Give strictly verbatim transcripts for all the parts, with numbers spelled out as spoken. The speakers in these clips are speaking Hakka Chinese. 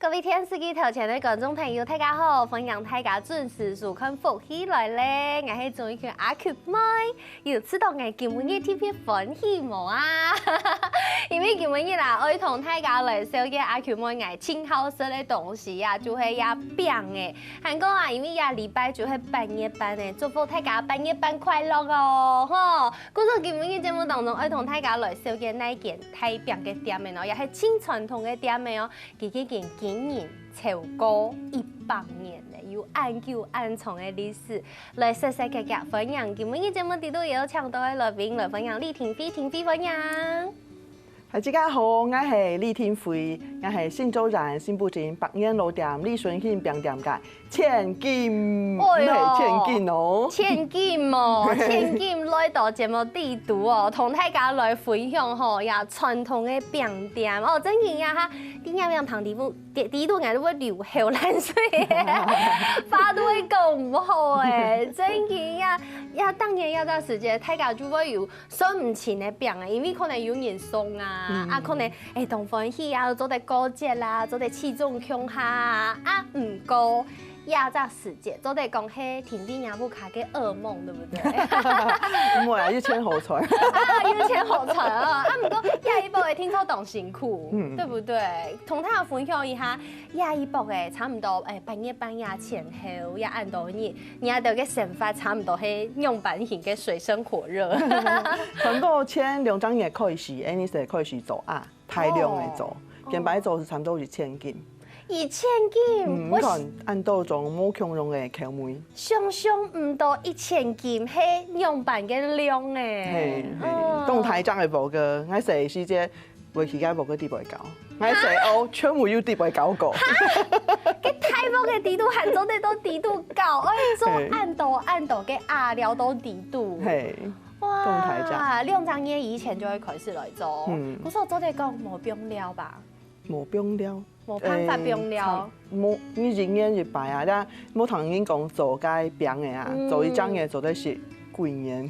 各位電視機頭前个觀眾朋友，大家好！歡迎大家準時收看《福氣來了》，𠊎係鍾意群阿群妹。有試著𠊎今晡日特別歡喜無啊？因為今晡日啊，愛同大家來紹介阿群妹𠊎盡好食个東西啊，就係這餅仔。還過啊，因為這禮拜就係八月半仔，祝福大家八月半快樂哦！吼，故所今晡日節目當中，愛同大家來紹介哪間大餅个店仔哦，也係盡傳統个店仔哦。 佢已經經營超過一百年了，有恁久恁長个歷史。來，細細个个歡迎，今晡日節目裡肚有請著个來賓，來歡迎李亭妃，亭妃歡迎。嗨，大家好，𠊎係李亭妃，𠊎係新竹縣新埔鎮百年老店李順興餅店个千金，哎喲，毋係千金哦。千金哦，千金來到節目裡肚哦，同大家來分享吼，這傳統个餅店哦，真个呀哈，恁樣樣旁邊 裡肚𠊎都會流口瀾水，話都會講毋好欸。真个呀，呀，當然這隻時節，大家就會有算毋清个餅啊，因為可能有人送啊，嗯。啊，可能，欸，當歡喜啊，做得過節啦，做得聚眾共下啊，啊，毋過，這隻時節，做得講係亭妃若屋下个噩夢，對不對？毋會啊，有錢好賺。啊，有錢好賺啊，啊，毋過這一波个聽說當辛苦，嗯。對不對？同大家分享一下， 這一波欸，差毋多欸，八月半這前後，這恁多日，你兜个生活差毋多係仰般形个水深火熱。差毋多前兩隻月開始，𠊎等就開始做啊，大量个做，哦。見擺做係差毋多一千斤。一千斤？嗯，𠊎你看，恁多種無共樣个口味。想像毋到一千斤係仰般个量欸。嘿，嘿，哦。當大隻个報告，𠊎細時節 會去該報告底背搞。𠊎細哦，全部有底背搞過。該大鑊个底肚還做得到底肚搞，欸，做恁多恁多个餡料到底肚。嘿，哇，當大隻。兩隻月以前就會開始來做，嗯。故所做得講無放料吧？無放料。無辦法放料。欸，差-，無，你一年一擺啊，但無同人講做該餅仔啊，嗯。做一隻月做得食幾年。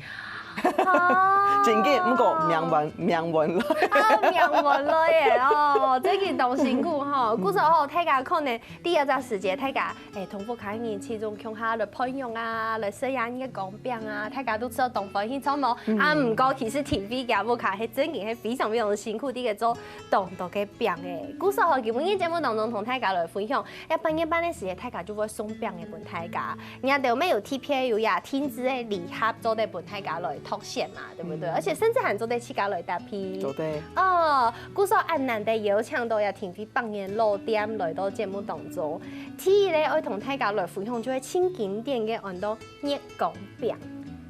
哦。真个，毋過命運，命運來。哦，命運來耶，哦，最近當辛苦吼。嗯。故所吼，大家可能第一隻時節，大家，欸，同屋下人聚眾共下來分享啊，來食啊月光餅啊，大家都食到當歡喜，著無？嗯。啊，毋過其實亭妃佢屋下係真个係非常非常辛苦，在該做當多个餅欸。故所吼，今晡日節目當中同大家來分享，這八月半个時節，大家就會送餅仔分大家。 若兜乜有特別有這定製个禮盒做得分大家來擇選嘛，對不對？嗯。而且甚至還做得自家來搭配。做得。哦，故所恁難得邀請到這亭妃百年老店來到節目當中。第一个愛同大家來分享就係盡經典个安到月光餅，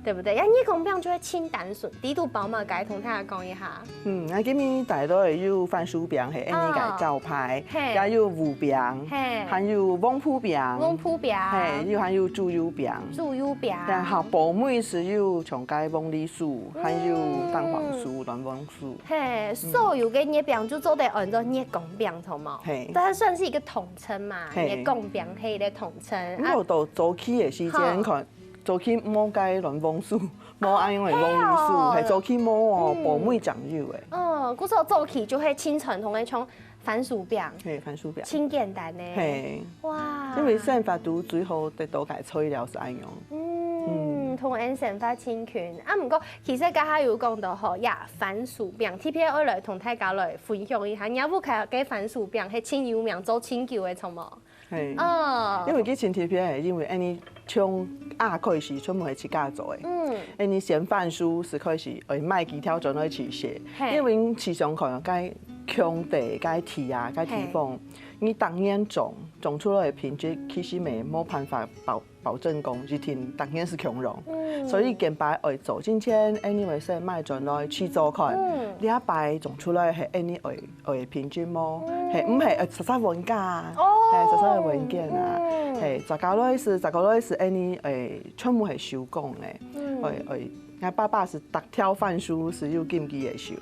對不對？這月光餅就係盡單純，底肚包麼个，同大家講一下。 嗯，𠊎今晡日帶來有番薯餅，係𠊎等个招牌，哦。嘿。也有芋餅，嘿。還有黃瓠餅，黃瓠餅。嘿，又還有豬油餅。豬油餅。然後包尾係有像該黃梨酥，還有蛋黃酥、嗯。卵黃酥。嘿，嗯。所有个月餅就做得安到月光餅，著無？嘿。但它算是一個統稱嘛，嘿。月光餅係一個統稱。啊。毋過到早期个時間，好。可能早期無該卵黃酥， 無恁樣个黃梨酥，嘿哦。係早期無哦，嗯。包尾正有个。哦，故所早期就係盡傳統个像番薯餅，嘿，番薯餅。盡簡單个。嘿。哇。因為生活肚最好得到个材料係恁樣。嗯，嗯。同𠊎等生活盡近。啊，毋過其實頭下有講到吼，呀，番薯餅，特別愛來同大家來分享一下，若屋下个番薯餅係盡有名，做盡久个，著無？ 嘿。哦。因為佢盡特別个，因為𠊎等從啊開始全部係自家做个。嗯。𠊎等選番薯係開始愛買幾條轉來試食，嘿。因為市場看該強地、該地啊、該地方，嘿。你逐年種，種出來个品質其實乜無辦法保，保證講一定逐年係共樣。嗯。所以見擺愛做進前，𠊎等會先買轉來試做看，嗯。這擺種出來係𠊎等愛 愛品質無？嗯。嘿，毋係，呃，實實換假，哦。嘿，實實換件啊。嗯。嘿，摘下來係，摘下來係，恁呢，欸，全部係手工个。嗯。欸，欸，𠊎爸爸係逐條番薯係有撳佢个手。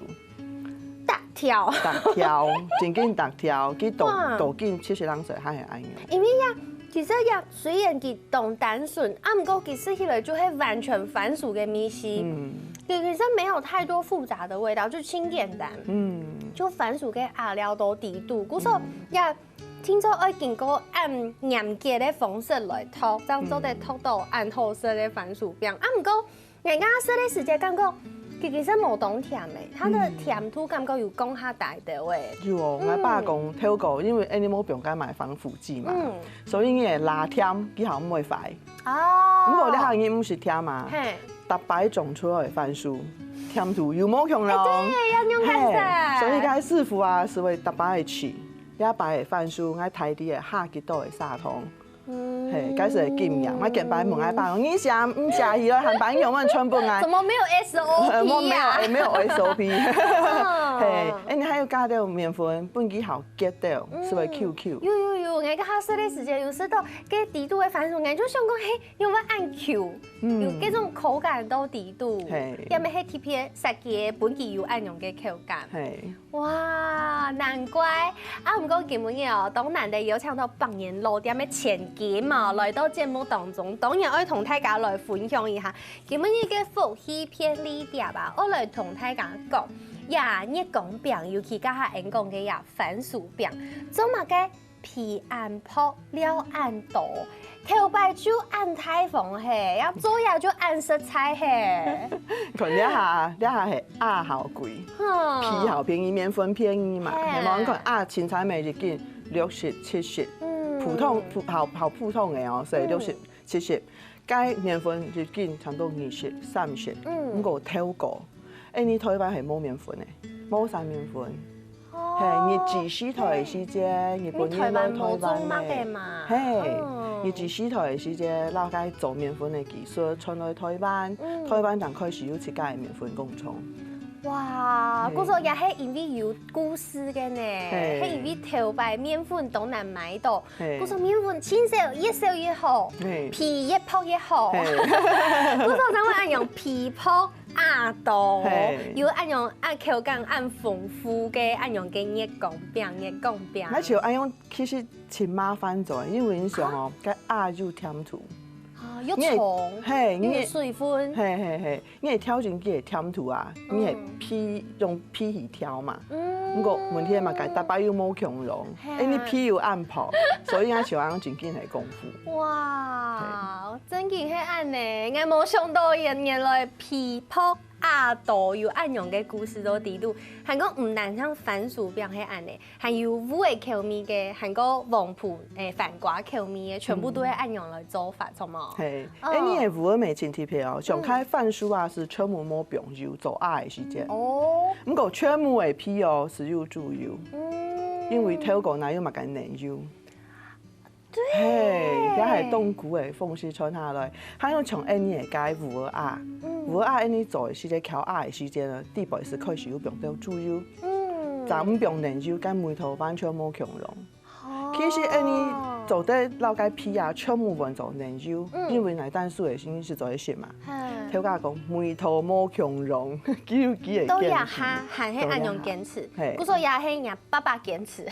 逐條？逐條，真緊逐條，佢倒，哇。倒緊，七十零歲還係恁樣。因為呀，其實呀，雖然佢當單純，啊，毋過佢食起來就係完全番薯个味緒。嗯。 對，其實沒有太多複雜的味道，就盡簡單。嗯。就番薯个餡料到底肚，故所，嗯。呀，定著愛經過恁嚴格个方式來煠，正做得煠到恁好食个番薯餅。啊，毋過，𠊎剛食个時節感覺，其實係無當甜个，佢个甜度感覺有降下來兜仔。有哦，𠊎爸講，透過因為恁樣無放該買防腐劑嘛，所以你个拉甜，佢好毋會壞。啊，毋過這下你毋食甜嘛，嘿，逐擺種出來个番薯，甜度又無共樣。哎，對，要用看嘿，所以該師傅啊，係會逐擺試。 這擺个番薯，𠊎大致个下幾多个砂糖。嘿，該係經驗。𠊎見擺問𠊎爸講，你寫毋寫起來，還擺用問全部𠊎。怎麼沒有 S O P 呀？呃，沒有，沒有 S O P。嘿，哎，你還有加點麵粉，分佢好結掉，係會Q Q。有有有，𠊎剛剛食个時節有食到該底肚个番薯，𠊎就想講，嘿，有無恁Q？有這種口感到底肚，嘿，也毋係特別設計个，分佢有恁樣个口感。嘿。 哇，難怪！啊，毋過今晡日哦，當難得邀請到百年老店个千金哦，來到節目當中，當然愛同大家來分享一下今晡日个福氣便利貼啊，愛來同大家講，呀，月光餅，尤其頭下𠊎講个呀，番薯餅，做麼个皮恁薄，料恁多，頭擺就恁大方嘿，要做呀就恁實在嘿。看這下，這下係餡較貴，皮較便宜，麵粉便宜嘛，嘿，係無？你看餡凊彩買一斤六十、七十，普通普好好普通个哦，所以六十、七十，該麵粉一斤差不多二十、三十，毋過透過，哎，你台灣係無麵粉个，無產麵粉。 嘿，日治時代个時節，日本人來台灣个。你台灣無種麼个嘛？嘿，日治時代个時節，老該做麵粉个技術傳來台灣，台灣正開始有自家个麵粉工廠。哇，故所也係因為有故事个呢，係因為頭擺麵粉當難買到，故所麵粉盡少，越少越好，皮越薄越好，故所正會恁樣皮薄 餡多，有恁樣恁口感恁豐富个恁樣个月光餅，月光餅。該就恁樣其實盡麻煩做，因為你想哦，該餡有甜度，哦，又重，嘿，又有水分，嘿嘿嘿，你會調整佢个甜度啊，你會皮用皮去調嘛。毋過問題嘛，該逐擺又無共樣，哎，你皮又恁薄，所以該就恁樣真經个功夫。哇，真經係恁呢，𠊎無想到原原來 皮薄餡多有恁樣个故事到底肚，還過毋單淨番薯餅係恁呢，還有芋仔口味个，還過黃瓠、誒，番瓜口味个，全部都係恁樣來做法，著無？嘿，哎，你个芋仔乜盡特別哦，像該番薯啊係全部無放油做餡个時節，哦，毋過全部个皮哦係有豬油，因為透過哪有麼个奶油。 嘿，這係當久个方式傳下來，還有像恁呢个芋仔餡，芋仔餡恁呢做个時節，翹餡个時節呢，底背係開始有放到豬油，正毋放奶油，該味道完全無共樣。其實恁呢做得摎該皮啊全部換做奶油，因為泥蛋酥个時節係做得食嘛。頭家講味道無共樣，佢有佢个堅持。到這下還係恁樣堅持，嘿，故所也係人家爸爸堅持。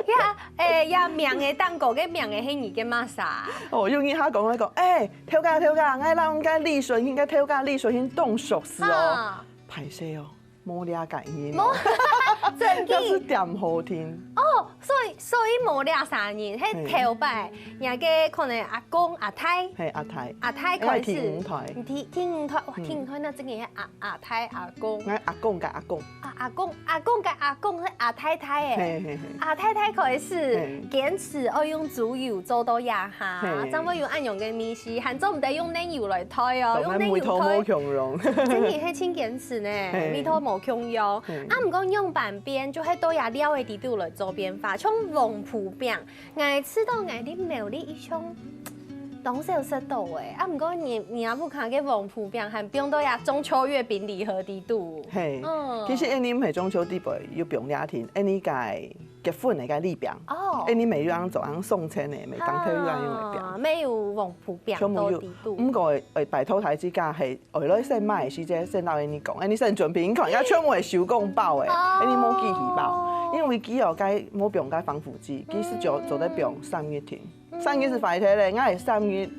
呀，誒，呀，名个蛋糕个名个係你个麼儕？哦，有人客講來講，誒，頭家頭家，𠊎摎𠊎个李順興，該頭家李順興當熟識哦。啊，歹勢哦，無這个人哦。無，真个。這係點好聽。哦，所以所以無這儕人，係頭擺，人家个可能阿公阿太，嘿，阿太，阿太開始，愛聽五代。聽聽五代，哇，聽五代那真个係阿 阿太阿公。𠊎阿公个阿公。啊，阿公，阿公个阿公係阿太太誒。嘿嘿嘿。阿太太開始堅持愛用豬油做到這下，正會有恁樣个味緒，還做毋得用奶油來代哦，用奶油代。味道無共樣。真个係盡堅持呢，味道無共樣。啊，毋過樣板變就係到這料个底肚來做變化，像黃瓠餅， 𠊎試著𠊎个苗栗一向當少食著誒，啊，毋過你你阿屋下个黃瓠餅還放到這中秋月餅禮盒底肚。嘿，其實恁呢毋係中秋底背有放這定，恁呢个結婚个該禮餅，哦，恁呢乜有恁樣做，恁樣送錢个，乜當頭有恁樣个餅，啊，乜有黃瓠餅全部有。到底肚。毋過誒，拜託大自家係 愛來先買个時節，先摎你講，哎，你先準備，你看，人家全部會收工包誒，哎，你莫記去包，因為佢哦，該莫放該防腐劑，佢係做做得放三日定，三日係壞忒咧，𠊎係三日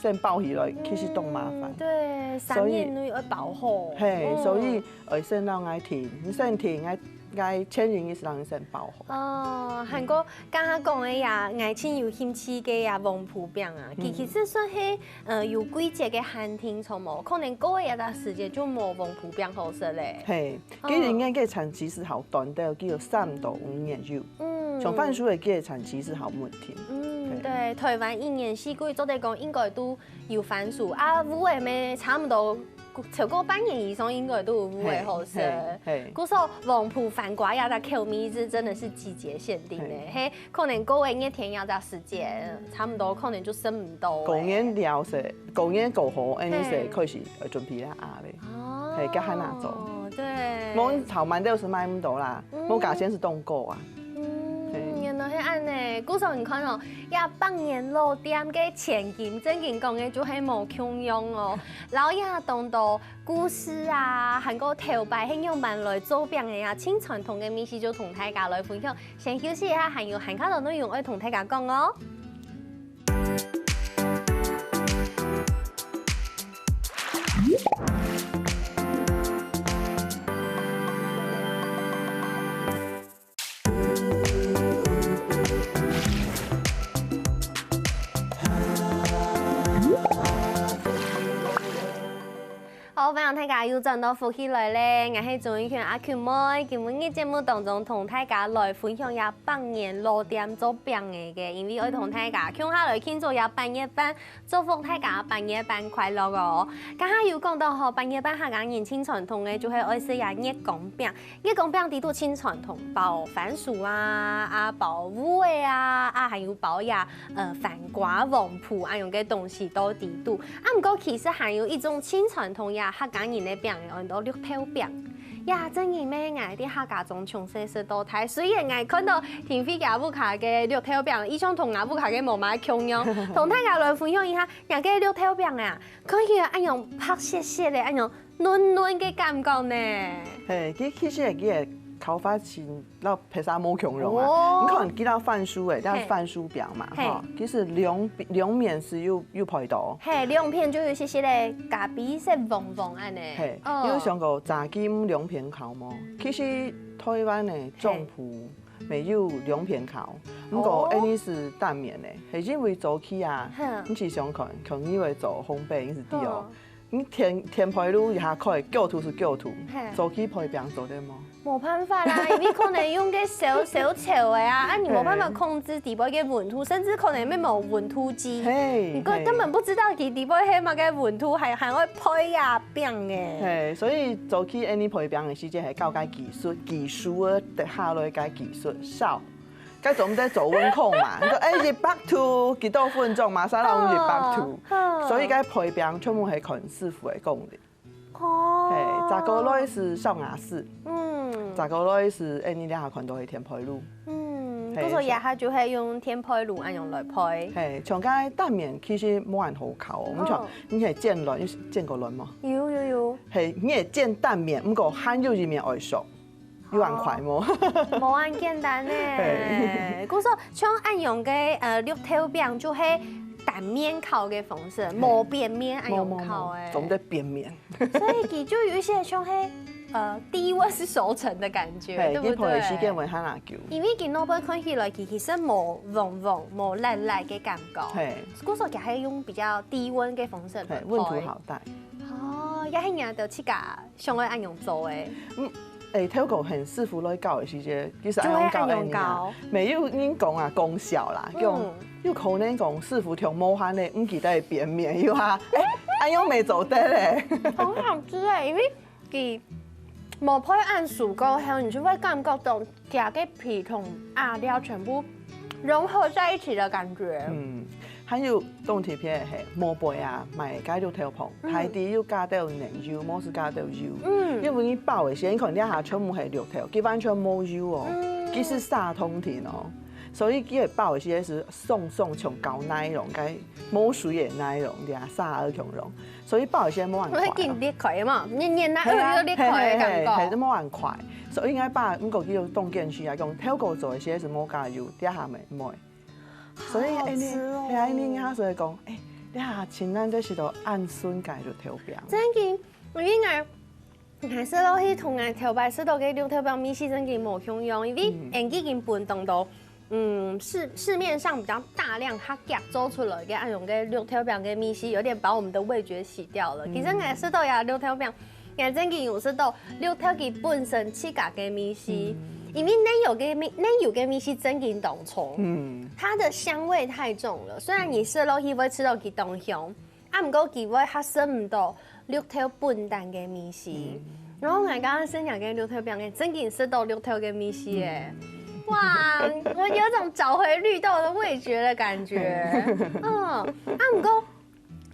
先包起來，其實當麻煩。對，三日內愛包好。嘿，所以愛先摎𠊎定，你先定，𠊎 該千零一十人先包好。哦，還過剛剛講个呀，𠊎盡有興趣个呀，黃瓠餅啊，佢其實算係呃有季節个限定，著無？可能過了一段時間就無黃瓠餅好食咧。嘿，其實應該个產期係好短的，佢有三到五年有。嗯，像番薯个，佢个產期係好穩定。嗯，對，台灣一年四季做得講應該都有番薯啊，烏个咩差不多超過半年以上應該都有烏个好食。嘿，嘿。故所黃瓠、番瓜呀，它口味是真的是季節限定的，嘿，可能過个熱天呀，這時間差不多可能就食毋到。過年了噻，過年過後，恁樣噻，開始呃準備啦啊嘞。哦，嘿，該還拿走。對，無炒饅頭係買毋到啦，無價錢係當高啊。嗯，原來係恁呢。故所你看哦，這百年老店个千金，正經講个就係無共樣哦。摎這當多故事啊，還過頭擺係仰般來做餅个啊，盡傳統个味緒就同大家來分享。先休息一下，還有還較多內容愛同大家講哦。 好，歡迎大家又轉到福氣來了，𠊎係鍾玉權阿Q妹。今晡日節目當中同大家來分享這百年老店做餅仔个，因為愛同大家共下來慶祝這八月半，祝福大家八月半快樂哦。剛剛有講到吼，八月半客家人盡傳統个就係愛食這月光餅。 月光餅裡肚盡傳統，包番薯啊，啊包芋仔啊，啊還有包呀，呃番瓜、黃瓠恁樣个東西到裡肚。啊毋過其實還有一種盡傳統呀，客家人个餅，安到綠豆餅。呀，正經咩，𠊎在客家庄從細食到大，雖然𠊎看到庭輝厥屋下个綠豆餅，一向同吾屋下个無麼共樣，同大家來分享一下，若个綠豆餅啊，看起來恁樣白雪雪个，恁樣 嫩嫩个感覺呢。嘿，佢其實佢个烤法係摎別儕無共樣啊。哦。你看，佢摎番薯誒，摎番薯餅嘛，吼，其實兩兩面係有有配到。嘿，兩片就有些些个咖啡色黃黃恁呢。嘿，哦，有想過炸雞毋兩片烤無？其實台灣个總舖 乜有兩片烤，毋過恁呢係單面个，係因為早期啊，你試想看，可能你會做烘焙，你係知哦。你電電焙爐一下開，幾度係幾度，早期焙餅做得無？無辦法啦，因為可能用个燒燒樵个啊，啊你無辦法控制底背个溫度，甚至可能乜無溫度計，嘿，你根根本不知道佢底背係麼个溫度，還還會焙啊餅誒。嘿，所以早期恁呢焙餅个時節係教該技術，技術个得下來个技術少。 該總毋得做溫控嘛，你講誒一百度幾多分鐘嘛，馬上用一百度，所以該焙餅全部係看師傅个功力。哦，嘿，再過來係燒鴨屎，嗯，再過來係誒，你這下看到係電焙爐，嗯，嘿，故所這下就係用電焙爐恁樣來焙。嘿，像該單面其實無恁好烤哦，你像你係煎卵，有煎過卵無？有有有，嘿，你係煎單面，毋過還有一面愛熟。 有恁快無？無恁簡單呢。故所像恁樣个呃綠豆餅就係單面烤个方式，無邊面恁樣烤誒。總得邊面。所以佢就有一些像係呃低溫熟成的感覺，對不對？佢焙个時間會較久。因為佢外背看起來佢其實無黃黃、無辣辣个感覺，嘿，故所佢還用比較低溫个方式來焙。嘿，溫度好大。哦，也係人家自家 想愛恁樣做誒。嗯，誒，透過喊師傅來教个時節，其實就會恁樣教。乜有人講啊，講笑啦，講有可能講師傅忒無閒咧，毋記得邊面有啊，誒，恁樣乜做得咧。很好吃誒，因為佢無焙恁熟過後，你就會感覺到佢个皮同餡料全部融合在一起的感覺。嗯， 還有當特別个係，外背啊，賣个綠豆椪，大體有加兜奶油，無係加兜油。嗯，因為你包个時，你看這下全部係綠豆，佢完全無油哦，佢係砂糖定哦，所以佢个包个時係鬆鬆像搞奶樣，該無水个奶樣，這下砂个共樣，所以包个時無恁快哦。會緊裂開嘛，黏黏啊，係啊，又裂開个感覺。係係係，係無恁快，所以應該包，毋過佢有當堅持啊，講透過做个時係無加油，這下乜毋會。 所以，好好吃哦。哎，你，哎，你，你那時候講，哎，你還真難得食到恁順个綠豆餅。正經，因為𠊎 𠊎食落去同𠊎頭擺食到个綠豆餅味緒真經無共樣，因為𠊎已經分當多，嗯，市市面上比較大量佢夾做出來个恁樣个綠豆餅个味緒，有點把我們的味覺洗掉了。其實𠊎食到呀綠豆餅，𠊎真經有食到綠豆佢本身自家个味緒，因為奶油个味，奶油个味緒真經當重，嗯，它的香味太重了。雖然你食落去會食到佢當香， 啊，毋過佢會較食毋到綠豆本旦个味緒。然後𠊎剛剛食个綠豆餅，真經食到綠豆个味緒耶！哇，我有種找回綠豆的味覺的感覺。嗯，啊，毋過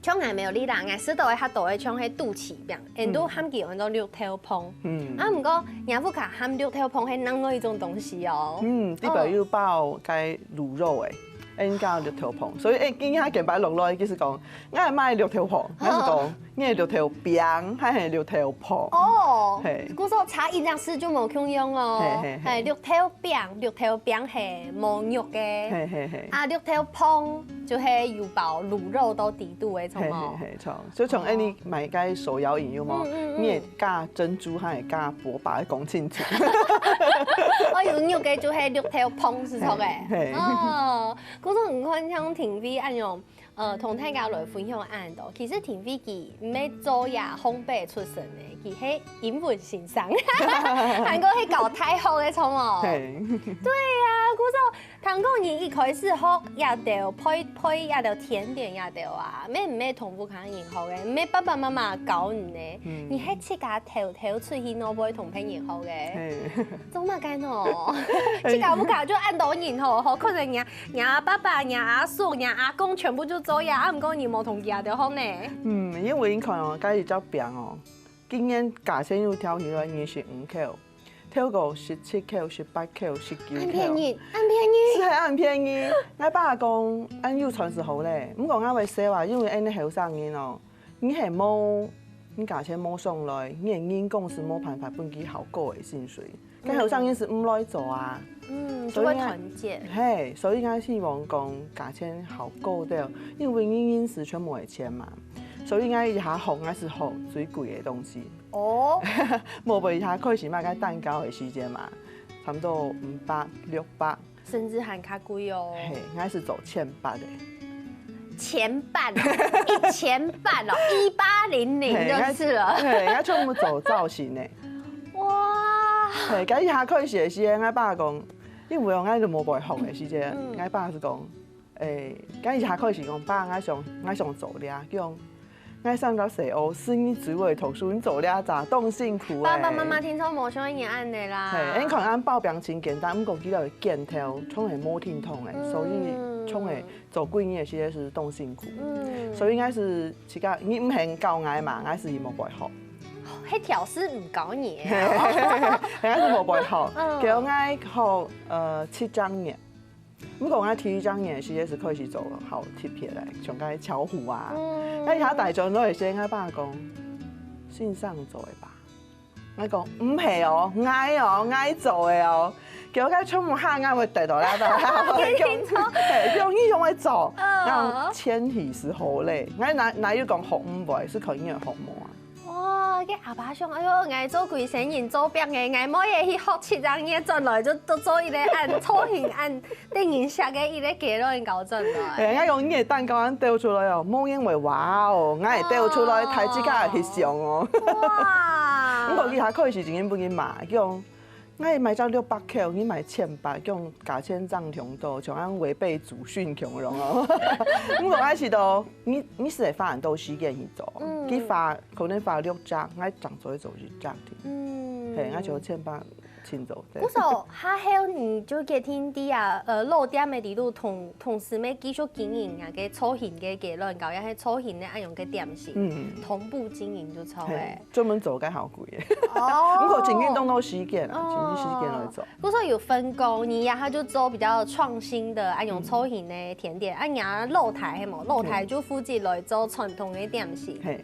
像𠊎無哩啦，𠊎食到个較多个像係肚臍餅，𠊎都喊佢安到綠豆椪。嗯，啊，毋過若屋下喊綠豆椪係另外一種東西哦。嗯，裡背有包該滷肉誒。 恁加綠豆椪，所以誒，今下見擺落來，佢係講，𠊎買綠豆椪，𠊎係講，你係綠豆餅還係綠豆椪？哦，係，故所差一隻字就無共樣哦。係係係，綠豆餅，綠豆餅係無肉个，係係係，啊，綠豆椪就係有包滷肉到底肚个，著無？係係係，著。所以像恁樣買該手搖飲有無？嗯嗯嗯，你會加珍珠，還係加波霸，講清楚。哦，有肉个就係綠豆椪，係著个。係，哦。 故所你看像庭輝恁樣，呃，同大家來分享恁多。其實庭輝佢毋係做這烘焙出身个，佢係英文先生，還過係教大學个，著無？係。對啊，故所聽講你一開始學這兜，配配這兜甜點這兜啊，毋係毋係同屋下人學个，毋係爸爸媽媽教你个，你係自家偷偷出去外背同別人學个。係。 做麼个呢？自家屋下就恁多人吼，吼，可能若若爸爸、若阿叔、若阿公全部就做這，啊，毋過你無同佢兜學呢。嗯，因為你看哦，該一隻餅哦，今年價錢又跳起來二十五箍，跳過十七箍、十八箍、十九箍。恁便宜，恁便宜。係，恁便宜。𠊎爸講，恁有賺係好咧，毋過𠊎會愁啊，因為恁後生人哦， 你係無，你價錢無上來，你个人工係無辦法分佢較高个薪水。該後生人係毋來做啊。嗯，就會團結。係，所以𠊎希望講價錢較高兜，因為人人係全部个錢嘛。所以𠊎一下學，𠊎係學最貴个東西。哦，無，無一下開始賣該蛋糕个時節嘛，差不多五百、六百， 甚至還較貴哦。係，𠊎係做千八个。千八哦，一千八哦，一八零零就是了。係，𠊎全部做造型个。哇！係，該一下開始个時節，𠊎爸講，因為𠊎都無背項个時節，𠊎爸係講，誒，該一下開始講，爸，𠊎想，𠊎想做這，佢講， 𠊎生到細哦，十二歲會讀書，你做這隻當辛苦誒。爸爸媽媽聽說無想你恁呢啦。係，你看恁包餅真簡單，毋過佢兜个拳頭，總係無停動誒，所以總係做貴人个時節係當辛苦。嗯，所以𠊎係自家，你毋肯教𠊎嘛，𠊎係無背項。係老師毋教你誒。𠊎係無背項，嗯，叫𠊎學呃七張面。 毋過𠊎第一張面時節係開始做好特別个，像該巧虎啊。嗯，該一下大轉來个時，𠊎爸講，先生做个吧。𠊎講，毋係哦，𠊎哦，𠊎做个哦。結果該全部客人會得到啦，大家會講，係，用你用个做，嗯，然後前提係好咧。𠊎哪哪有講學毋會，係看你个學無啊。 哇，該阿爸想，哎喲，𠊎做歸生人做餅个，𠊎妹仔去學七張面轉來就都做一個恁造型恁得人惜个一個雞卵糕轉來。哎，𠊎講你个蛋糕恁雕出來哦，無人會哇哦，𠊎个雕出來，大自家个翕相哦。哇！毋過佢下開始真經分人罵，佢講 𠊎買隻六百箍，你買千八，講價錢爭忒多，像恁違背祖訓共樣哦。毋過𠊎試到，你你係花很多時間去做，嗯，佢花可能花六隻，𠊎正做做一隻的。嗯，係，𠊎就千八千做。對。故所下後你就決定在啊，呃，老店个裡肚同同時乜繼續經營啊，該造型个雞卵糕，也係造型个恁樣个點心，嗯，同步經營就著誒。係，專門做該好貴个。哦，毋過真經當多時間啊，真經時間來做。 故所有分工，你呀，佢就做比較創新个，啊，用造型个甜點，啊，你呀，老弟係無？老弟就負責來做傳統个點心。係。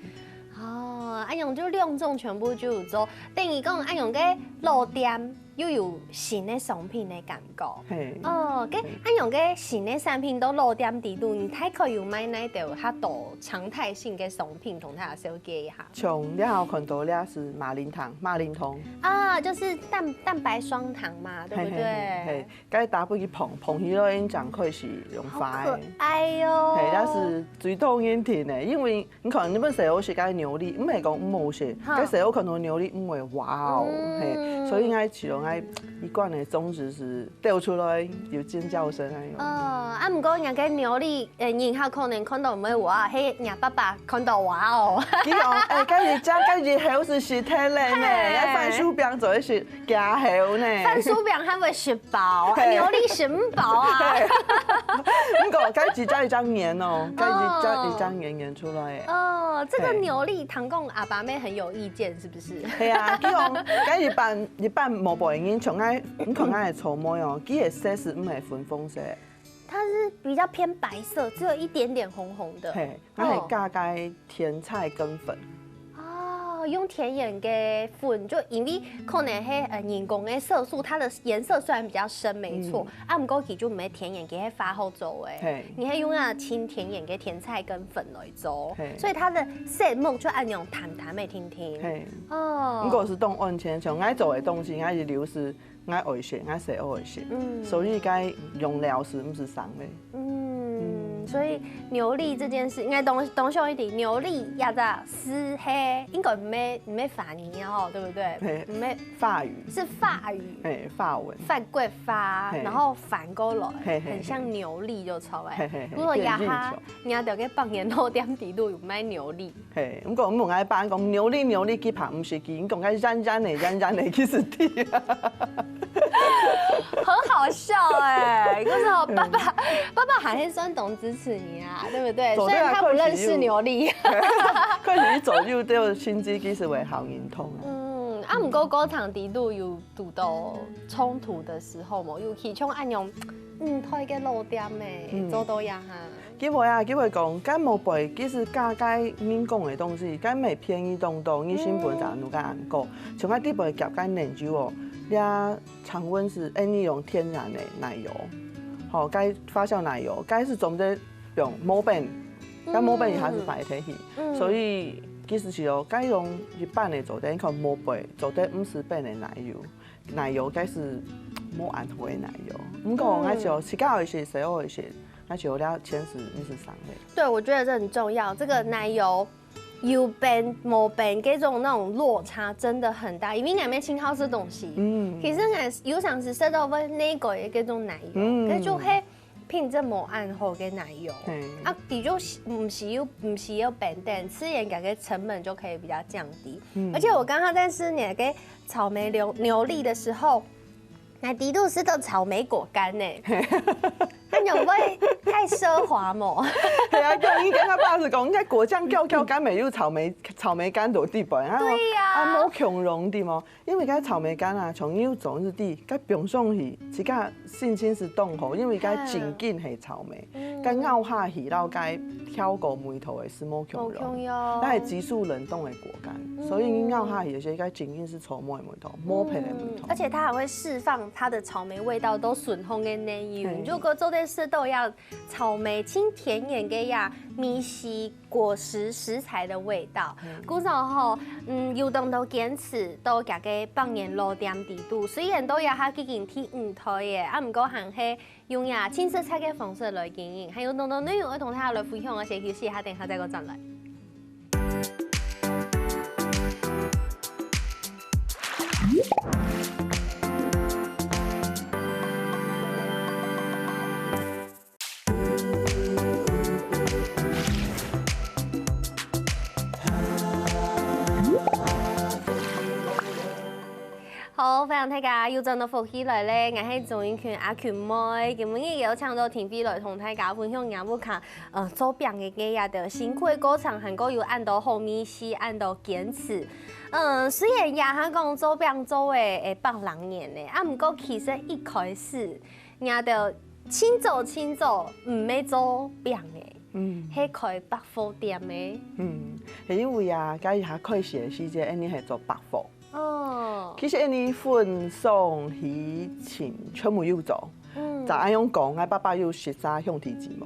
哦，恁樣就兩種全部就有做，等於講恁樣个老店又有新个商品个感覺。係。哦，該恁樣个新个產品到老店底肚，你大概有買哪兜較多常態性个商品同大家紹介一下？像這下看到這係馬林糖，馬林糖。啊，就是蛋蛋白霜糖嘛，對不對？係，該打不起膨，膨起來應該開始融化个。好可愛哦。係，這係最多人訂个，因為 你看，你本細个時節个牛奶，毋係講毋好食，哈。該細个看到牛奶毋會哇哦，嗯。係，所以𠊎其中𠊎一貫个宗旨係掉出來有尖叫聲那種。哦，啊，毋過人家牛奶，呃，人客可能看到毋會哇，係人爸爸看到哇哦。佢講，哎，該一隻，該一口係食忒了呢，係。該番薯餅做得食 加油呢。番薯餅還會食飽，係。牛奶食毋飽啊。係。毋過，該一隻一隻研哦，該一隻哦。一隻研研出來个。哦，這個牛奶糖公阿爸妹很有意見，是不是？係啊，佢講，該一般一般無背人，像𠊎，你看𠊎个草莓哦，佢个色係毋係粉紅色。它是比較偏白色，只有一點點紅紅的。係， 𠊎係加該甜菜根粉。哦，用天然个粉，就因為可能係，呃，人工个色素，它的顏色雖然比較深，沒錯，嗯。啊，毋過佢就毋係天然，佢係化學做个，係。你係用啊清天然个甜菜根粉來做，係。所以它的色目就恁樣淡淡个甜甜。係。哦。毋過係當安全，像𠊎做个東西，𠊎一流係 𠊎愛食，𠊎細个愛食，嗯。所以該用料係毋係生个。嗯，所以牛奶這件事，應該當當上一點，牛奶也在是嘿，應該毋係毋係法語哦，對不對？嘿，毋係法語。是法語。嘿，法文。法國話，嘿。然後反過來，嘿，嘿，很像牛奶就出來。嘿，嘿，嘿，如果這下，變成。你要到該百年老店底肚有賣牛奶。 嘿，毋過問𠊎爸講牛奶牛奶，佢怕毋識佢，你講該軟軟个軟軟个，佢識知。很好笑欸，可是哦，爸爸爸爸還是算懂支持你啊，對不對？雖然他不認識牛奶。開始走就對，心機其實會好運動啊。嗯，啊，毋過過程底肚有堵到衝突的時候無？尤其像恁樣，嗯，開个老店欸，嗯。做到這下。 佢會啊，佢會講，該無背，其實加該人工个東西，該毋係便宜當多，你成本就恁樣恁高。像𠊎底背夾該奶油哦，這常溫係，哎，你用天然个奶油，吼，該發酵奶油，該係總得用無變，該無變佢還係壞忒去。嗯。所以其實係哦，該用一般个做得，你看無背，做得毋係變个奶油。 奶油該係無恁好个奶油。毋過𠊎就自家愛食，細个愛食，𠊎就有了堅持毋係生个。對，我覺得這很重要。這個奶油有變無變，這種那種落差真的很大，因為你還沒清好這東西。嗯。其實𠊎有常時食到會那個的這種奶油，嗯。可是就會 品質無恁好个奶油。嘿。啊，佢就毋係有，毋係有變等，自然佢个成本就可以比較降低。嗯。而且我剛剛在試你个草莓牛，牛奶的時候，還知道係草莓果乾呢。那你會太奢華無？係啊，就應該他爸係講，應該果醬攪攪乾，沒有草莓，草莓乾落底背啊。對呀。啊，無共樣个嘛。 因為該草莓乾啊，像你做日底，該放上去，自家心情係當好，因為該正經係草莓，嗯。該咬下去，然後該調過味道个係無共樣。無共樣。該係急速冷凍个果乾，嗯。所以你咬下去，有些該正經係草莓个味道，無別个味道。嗯，而且它還會釋放它的草莓味道，都順風个奶油。嘿。如果做得食到要草莓清甜甜个呀，米西 果實食材的味道。嗯。故所吼，嗯，有當多堅持到這個百年老店底肚，雖然到這下已經第五代了，啊，毋過還係用這輕食菜个方式來經營，還有當多內容愛同大家來分享，而且休息一下，等下再過轉來。 好，歡迎大家又轉到福氣來了，𠊎係鍾英群阿群妹。今晡日邀請到庭輝來同大家分享𠊎屋下，呃，做餅个這兜辛苦个過程，還過有恁多好味緒，恁多堅持。嗯，雖然這下講做餅做了，欸，百零年了，啊，毋過其實一開始 𠊎兜盡早盡早毋係做餅个，嗯。係開百貨店个。嗯，係因為啊，該一下開始个時節，𠊎等係做百貨。哦，其實恁呢分上去盡全部有做。嗯，就恁樣講，𠊎爸爸有十儕兄弟姊妹，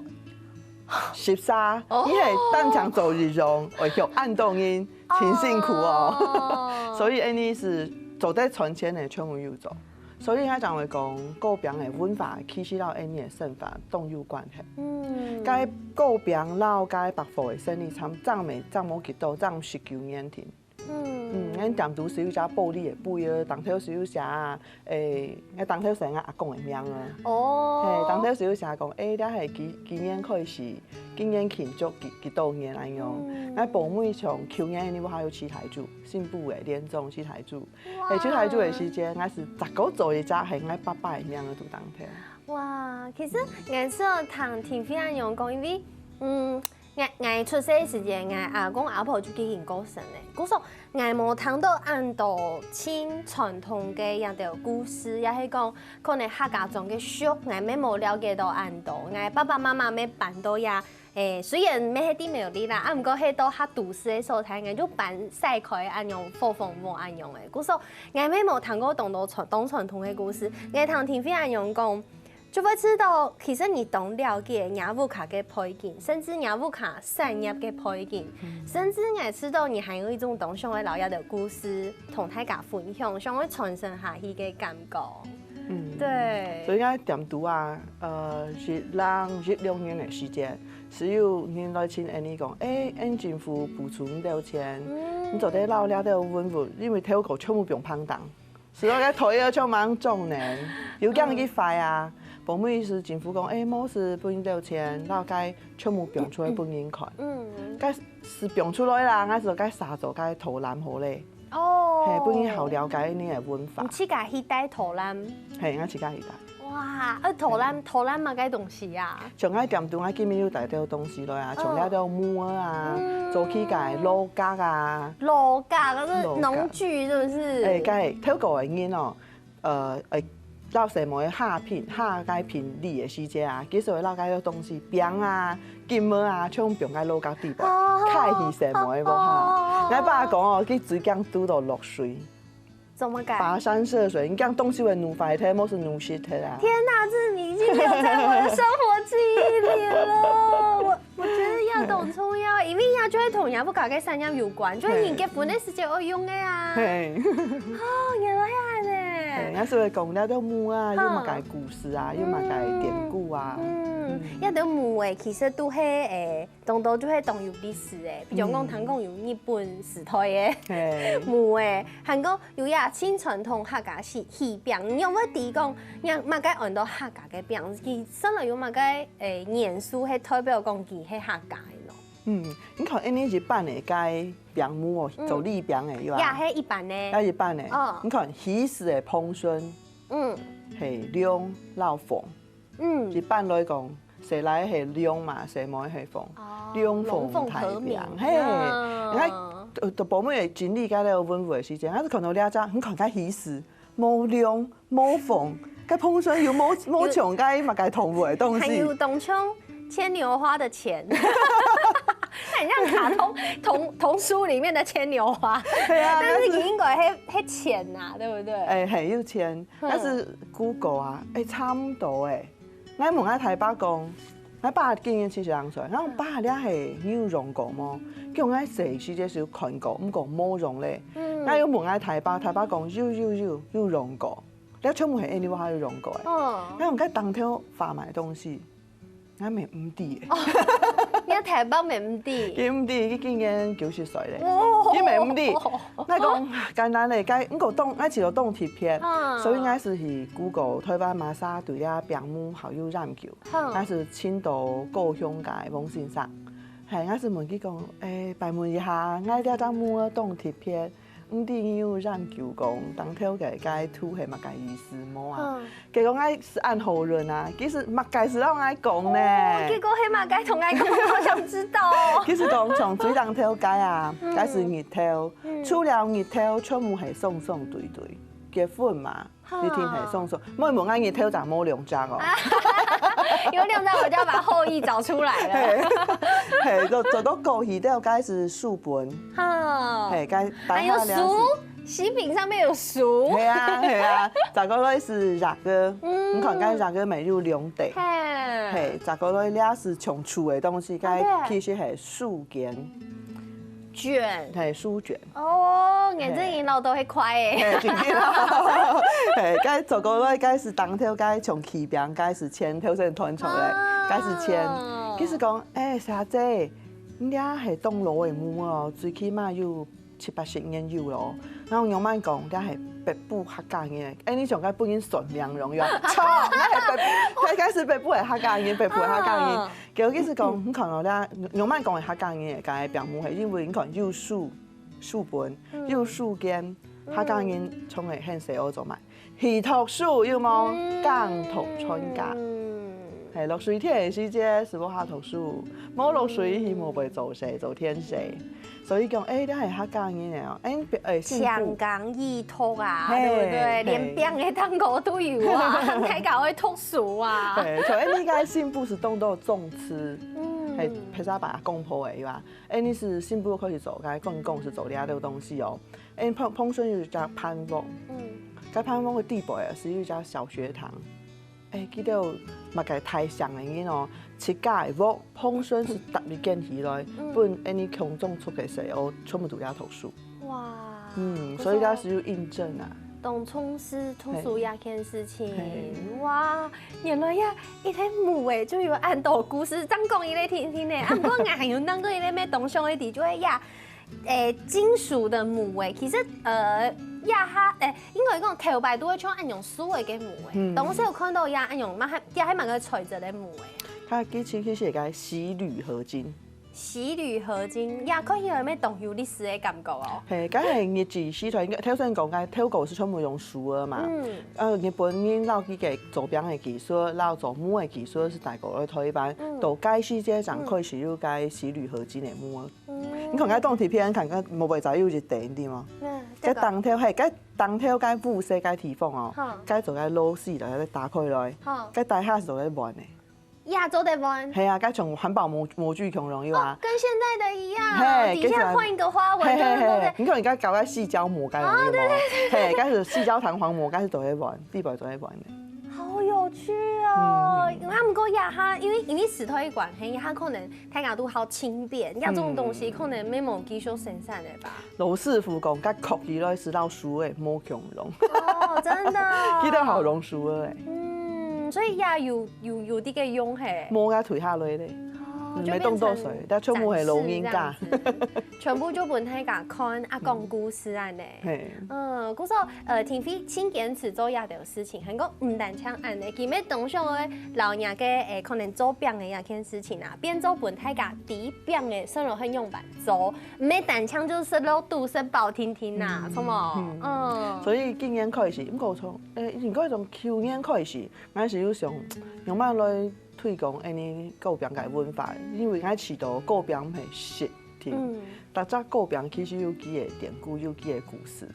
十儕，哦，你係單淨做一樣，會曉恁多人，盡辛苦哦。哦，所以恁呢係做得賺錢个全部有做。所以𠊎正會講，各邊个文化其實摎恁呢个生活當有關係。嗯，該各邊摎該百貨个生理差，正無正無幾多，正十九年定。 嗯，嗯，𠊎店肚係有隻玻璃个杯仔，頂頭係有寫，誒，𠊎頂頭寫𠊎阿公个名啊。哦，嘿，頂頭係有寫講，誒，這係幾幾年開始，今年慶祝幾幾多年恁樣。嗯，𠊎包尾像舊年你還有七台柱，新埔个連莊七台柱，哇，誒，七台柱个時間，𠊎係逐個做一隻，係𠊎爸爸个名仔在頂頭。哇，其實𠊎係聽庭輝恁樣講，因為，嗯， 𠊎𠊎出世个時節，𠊎阿公阿婆就已經過身了。故所𠊎無聽到恁多盡傳統个這兜故事，也係講可能客家庄个俗，𠊎乜無了解到恁多。𠊎爸爸媽媽乜搬到這，誒，雖然乜係在苗栗啦，啊毋過係到較都市个所在，𠊎就搬徙開恁樣伙房屋恁樣个。故所𠊎乜無聽過當多傳當傳統个故事。𠊎聽庭輝恁樣講， 就會知道，其實你當了解若屋下个背景，甚至若屋下產業个背景，甚至𠊎知道你還有一種當想愛摎這兜故事同大家分享，想愛傳承下去个感覺。嗯，對，所以𠊎店肚啊，呃，一兩一兩年个時間，係有人來尋𠊎講，誒，𠊎政府補助你兜錢，你做得摎這兜文物，因為頭過全部放忒重。 所以該台仔就吂種呢，有恁樣个壞啊。包尾係政府講，誒，無事分你兜錢，摎該全部放出來分人看。嗯，該係放出來啦，𠊎係該沙做該導覽好咧。哦，嘿，分人好了解你个文化。你自家去帶導覽？嘿，𠊎自家去帶。哇，啊導覽導覽麼个東西啊？ 像𠊎店肚，𠊎今日有帶兜東西來啊，像這兜木仔啊，做起个老角啊，老角，就是農具，是不是？誒，該透過个人哦，呃，誒，摎細妹下品，下該品理个時節啊，其實會摎該兜東西，餅啊、金仔啊，全部放該老角底背，哦，開去細妹無哈。哦，𠊎爸講哦，佢最驚堵到落水。 怎麼講？跋山涉水，你講東西會挼壞忒，無係挼濕忒啊？天哪，這你已經沒有在我的生活記憶裡了。我我覺得這當重要，因為這就會同若屋下个產業有關，就係你結婚个時節愛用个啊。嘿，哦，原來恁呢。嘿，𠊎係會講這兜木啊，有麼个故事啊，有麼个典故啊。嗯，這兜木誒，其實都係誒，當多就係當有歷史誒，比如講，聽講有日本時代誒，木誒，還過 有這盡傳統客家喜喜餅，你有無知講，若麼个安到客家个餅？佢生來有麼个誒元素，係代表講佢係客家个咯？嗯，你看，恁呢一般个該餅模哦，做禮餅个有啊，也係一般个，也一般个。哦，你看，喜事个豐順，嗯，係龍摎鳳，嗯，一般來講， 細倈係龍嘛，細妹係鳳，龍鳳大餅，嘿，你看，呃，到包尾个整理該兜文物个時節，𠊎係看到這隻，你看該喜事，無龍無鳳，該豐順又無無像該麼个動物个東西，還有當像牽牛花的錢，很像卡通童童書裡面的牽牛花，對啊，但是佢應該係係錢吶，對不對？誒，係有錢，但是Google啊，誒，差毋多誒。 𠊎問𠊎大伯講，𠊎爸今年七十零歲，𠊎講爸，這係你有用過無？佢講𠊎細時節係有看過，毋過無用咧。𠊎又問𠊎大伯，大伯講有有有有用過，這全部係恁呢，𠊎還有用過誒。𠊎講該當頭發霾个東西，𠊎乜毋知誒。你大伯乜毋知？佢毋知，佢今年九十歲咧，佢乜毋知。𠊎講簡單咧，該毋過當𠊎試著當特別，所以𠊎係去Google台灣麼儕對這餅模好有研究。 𠊎係尋到高雄个王先生，嘿，𠊎係問佢講，誒，拜問一下，𠊎這隻模仔當特別，毋知你有研究講當頭个該圖係麼个意思無啊？結果𠊎係恁好運啊，其實麼个係摎𠊎講呢？哦，結果係麼个同𠊎講，我好想知道哦。其實講從最當頭該啊，該係日頭，除了日頭，全部係雙雙對對，結婚嘛。 一定係雙雙，莫問𠊎日頭正無兩隻哦。有兩隻，我就要把後羿找出來了。嘿，嘿，做做到高興了，該係書本。哈，嘿，該還有書，喜餅上面有書。係啊係啊，再過來係這個，嗯你看該這個乜有兩垤，嘿，嘿，再過來這係從厝个東西，該啊對其實係書卷，卷。嘿，書卷。哦，眼睛已經老到很快哎。嘿，真的哦。嘿，該走過來，該係當頭，該從起邊，該係錢，頭先傳出來，該係錢。其實講，哎，小姐，你這係當老个木哦，最起碼有七八十年有咯。然後仰般講，這係北部客家人，哎，你像該本人算命容易啊，錯，該係北部，該該係北部个客家人，北部个客家人。嗯結果其實講，你看到這，仰般講个客家人个該个表目，係因為你看有書，書本，有書卷，客家人從來很少愛做麼？去讀書有無？耕讀傳家。嗯嘿，落水田个時節，係無下讀書，無落水，佢無會做事，做田事。所以講，哎，這係客家人个哦，哎，哎，進步。搶港易讀啊，嘿對不對？嘿連餅个蛋糕都有啊，大家會讀書啊。嘿，像哎，你个進步係當多種植，嗯嘿，譬如把公婆个，對吧？哎，你係進步開始做，該剛剛係做這兜東西哦。哎，碰碰順有一隻飯屋，嗯，該飯屋个底背啊，係有一隻小學堂。哎，記得麼个大聲个人哦，自家个屋碰順係搭一間起來，嗯分哎你共種出个細哦，全部都要讀書。哇，嗯，所以佢係有印證啊。當重視讀書這件事情嘿，哇，原來呀，一個木仔就有恁多故事，正講一個聽聽呢。啊，毋過𠊎還有另外一個乜當想个，就係呀，誒，金屬个木仔，其實呃，這下誒，應該講頭擺都會像恁樣樹仔个木仔，嗯當時有看到呀，恁樣嘛，還也還蠻个材質个木仔。佢其實其實係个錫鋁合金。錫鋁合金，呀，看起來乜當有歷史个感覺哦。嘿，該係日治時代，應該頭先講个，頭過係全部用樹仔嘛。嗯，呃，日本人摎佢个做餅个技術，摎做木个技術係帶過來台灣，嗯到該時節正開始有該錫鋁合金个木仔。嗯你看該當地片，看該無會再有一點點哦。那該這個，當頭嘿，該當頭該烏色該地方哦哈，該做該螺絲來打開來，哈，該底下係做該碗个。呀，做得換。係啊，該像環保模模具共樣有啊。跟現在的一樣，嘿底下換一個花紋，嘿嘿對不對嘿，？你看人家搞个矽膠膜，該有無？嘿，該係矽膠彈簧膜，該係做得換，地板做得換个。好有趣哦！啊，毋過呀，哈，因為因為時代个關係，佢可能大家都好輕便，呀，這種東西可能乜無繼續生產了吧？老師傅講，該刻起來係老樹个，無共樣。哦，真的。佢都好用樹个。嗯，所以呀，有有有這個用嘿。無个退下來咧。哦，嗯就變成沒動到水但全部係老人家展示這樣子，全部就分大家看啊，講故事恁呢。嘿，嗯，故所呃，庭妃盡堅持做這條事情，還過毋單淨恁呢，佢乜當想愛摎人家个誒，可能做餅个這件事情啊，變做分大家知餅个生活很用板做，毋係單淨就食落肚食飽定定啊，嗯著無？嗯，所以今年開始，毋過從誒，應該從舊年開始，𠊎係有想用麼來推廣恁呢糕餅个文化，因為𠊎知道糕餅毋係食定，嗯逐隻糕餅其實有佢个典故，有佢个故事，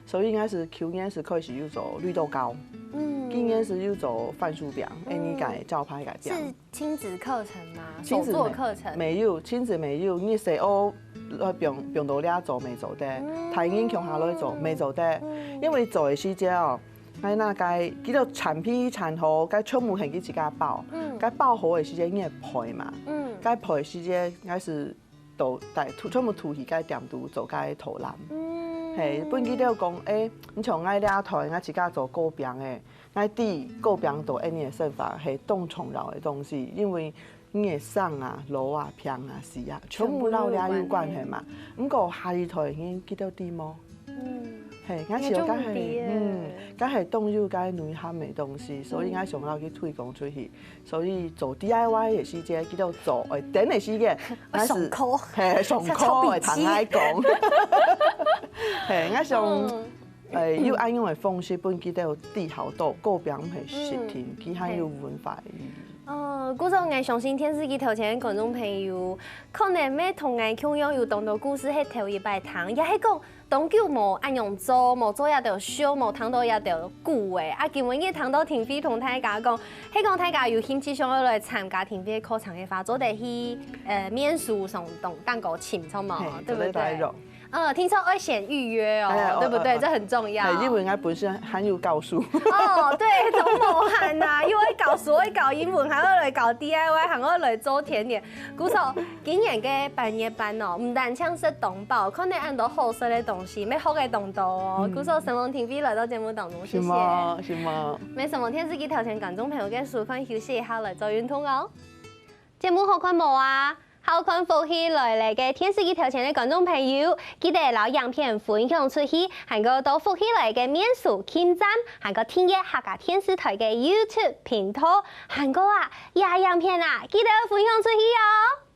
所以𠊎係舊年係開始有做綠豆糕，嗯今年係有做番薯餅，恁呢个招牌个餅。是親子課程嗎？親子手作課程？沒有，親子沒有，你細哦，呃，放放到這做乜做得，大人共下來做乜做得，因為做个時節哦，該那該，佢个產品產好，該全部係佢自家包，該包好个時節你愛配嘛，嗯該配个時節𠊎係都帶全部都去該店肚做該導覽。嗯嘿，分佢兜講，誒，你像𠊎這台，𠊎自家做糕餅誒，𠊎知糕餅對恁呢个生活係當重要个東西，因為你个生啊、老啊、病啊、死啊，全部摎這有關係嘛。毋過下一代人佢兜知無？嗯，嘿，𠊎想該係，也就毋知了嗯，該係當有該內涵个東西，所以𠊎想要去推廣出去。所以做D I Y个時節，佢兜做，誒，等个時節，𠊎係上課嘿，上課會同𠊎講。嘿，𠊎想，嗯誒，有恁樣个方式分佢兜知曉到糕餅毋係食定，佢還有文化意義。哦，故所𠊎相信電視機頭前个觀眾朋友，可能乜同𠊎共樣有當多故事係頭一擺聽，也係講當久無恁樣做，無做這兜show，無聽到這兜故事。啊，今晡日聽到庭妃同大家講，係講大家有興趣想要來參加庭妃个課程个話，做得去呃面書上當當高尋，著無？嘿，對不對？做得來用。嗯，聽說愛先預約哦，哎，哦，對不對？哦，哦。這很重要。係，因為𠊎本身還有教書。哦，對，都無閒呐，又愛教書，愛教英文，還愛來教D I Y，還愛來做甜點。故所今年个半月班哦，毋單淨食當飽，看到恁多好食个東西，愛學个當多哦。嗯。故所承蒙婷飛來到節目當中，謝承謝。蒙，承蒙。無承蒙電視機頭前觀眾朋友个收看，休息一下來做運動哦。節目好看無啊？好看福氣來了个電視機頭前个觀眾朋友，記得摎影片分享出去，還過到福氣來个面書網站，還過訂閱客家電視台个YouTube頻道，還過啊，這影片啊，記得分享出去哦。